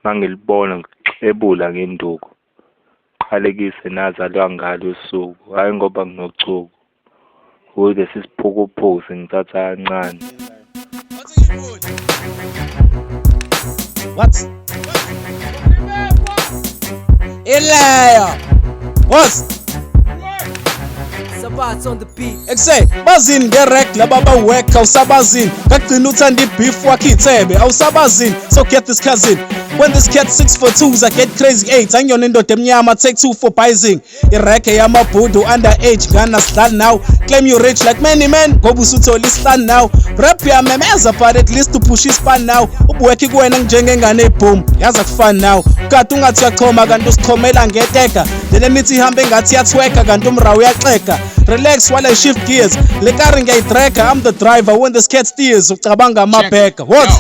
Mangilibona ngixebula ngenduku. Qalekise nazalwa ngalo usuku, hhayi ngoba nginochuku. Ukuthi lesi siphukuphuku singithatha kancane. What? Ileyo. What? Sabat's on the beat. Ekuse bazini ngerek laba ba-work awusabazini ngagcina uthanda i-beef wakhe ithebe awusabazini. So get this, cousin. When this cat 6 for 2s, I get crazy 8. Angiyona indoda emnyama, take 2 for bising irekhe yamabhudu under age ngana sidlali now. Claim you rich like many men ngoba usuthola isihlanu now. Rap uyamemeza, but at least uphusha ispan now. Ubuwekhi kuwena njengengane ebhoom, yazi akufani now. Kade ungathi uyachoma kanti usichomela ngeteka. Lele mithi ihambe engathi iyathweka kanti umra uyaxega. Relax while I shift gears. Le kari ngiyayidraga, I'm the driver. When this cat steers, ucabanga amabheka. What?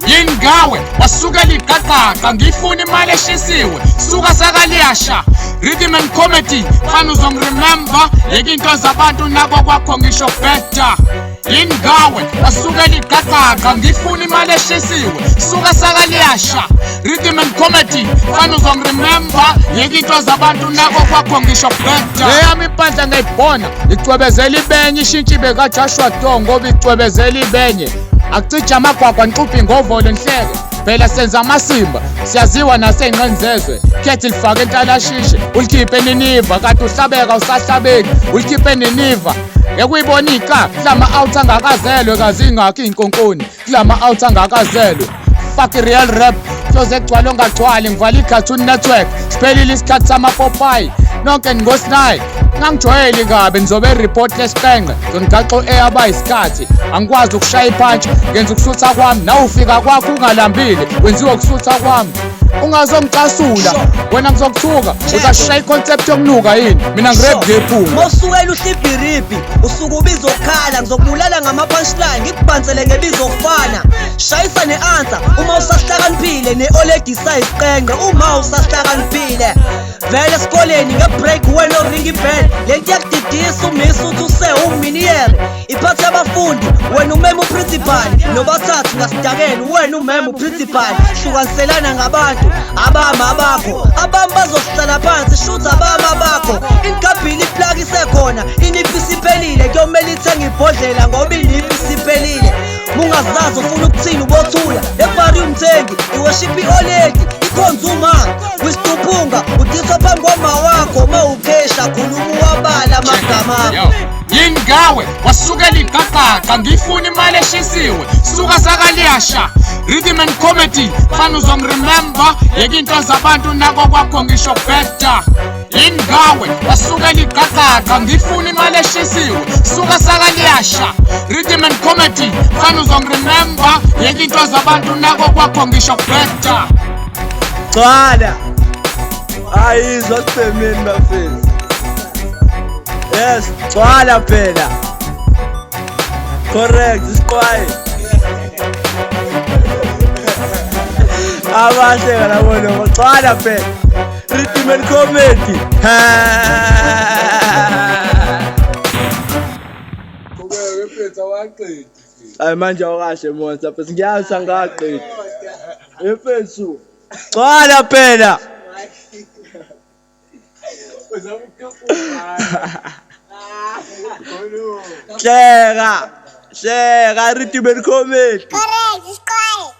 Yini ngawe wasukela iqaqaqa ngifuna imali eshisiwe suka sakaliyasha. Rhythm and comedy fana uzongiremember, yeka into zabantu nako kwakho ngisho better. Yini ngawe wasukela iqaqaqa ngifuna imali eshisiwe suka sakaliyasha. Rhythm and comedy fana uzongiremember, yeka into zabantu nako kwakho ngisho better. Leyami impahla ngiyayibona icwebezela ibenye ishintshe ibe kaJoshua Do ngoba icwebezela ibenye akucija amagwagwa nxuphi ngovolo nhleke. Phela senza amasimba, siyaziwa nasey'nqeni zezwe. Khethi lifake entalashishe ulikhiphe eniniva kanti uhlabeka usahlabeki ulikhiphe eniniva ngeke ika kulama out angakazelwe kazi ingakho iy'nkonkoni kulama out angakazelwe. Fuck real rap kuyoze kugcwale ongagcwali. Ngivala i-Cartoon Network, siphelile isikhathi samapopayi nonke ningosinayi ngangijwayeli kabi. Nizobe report lesiqenqe ngizonigaxa u-a abayisikhathi. Angikwazi ukushaya iphantshi, ngenza ukusutha kwami. Nawe ufika kwakho ungalambile, wenziwe ukusutha kwami. Ungazongicasula wena, ngizokuthuka. Uzashaya i-concept yokunuka yini? Mina ngirep ngephunga. Mawusukela uhlibhiribhi usuke ubizokhala, ngizokubulala ngama-punchline, ngikubhansele ngebizofana. Shayisa ne-answer uma usahlakaniphile, ne-oledi sayisiqenqe uma usahlakaniphile. Vele esikoleni nge-break wena oringa ibell, lento iyakudidisa umisa uthi use uminiyere iphathi yabafundi. Wena umema uprincipal nobathathu ngasidakeni, wena umema uprincipal. Hlukaniselana ngabantu abami abakho, abami bazohlala phansi shuthi abami abakho. Ingabhili iplaki isekhona, iniphi isiphelile, kuyomele ithenge ibhodlela ngoba iniphi isiphelile. Mungazazi ufuna ukuthini ubothula lebhari umthengi iworship i-oledi ikhonzuma kwisituphunga udiswa phambi koma wakho ma ukhesha khuluma uwabala amagama akho. Yo, yini ngawe wasukela iqaqaqa ngifuna imali eshisiwe suka sakaliyasha. Rhythm and comedy fana uzongiremember, yeka into zabantu nako kwakho ngisho better. Yini ngawe wasukela iqaqaqa ngifuna imali eshisiwe suka sakaliyasha. Rhythm and comedy fana uzongiremember, yeka into zabantu nako kwakho ngisho better. Gcwala. Ayizwa sibhemeni bafethu. Yes, gcwala phela. Correct, isiqwayi. Abahle labo no, gcwala phela. Rhythm and comedy. Ha. Qhubeka mfethu, awaqedi. Hayi manje awukahle monster mfethu, ngiyazi angaqedi. Mfethu. Gcwala phela. Uzama ukukhuphuka. Hleka. Hleka, rhythm and comedy. Correct, isiqwayi.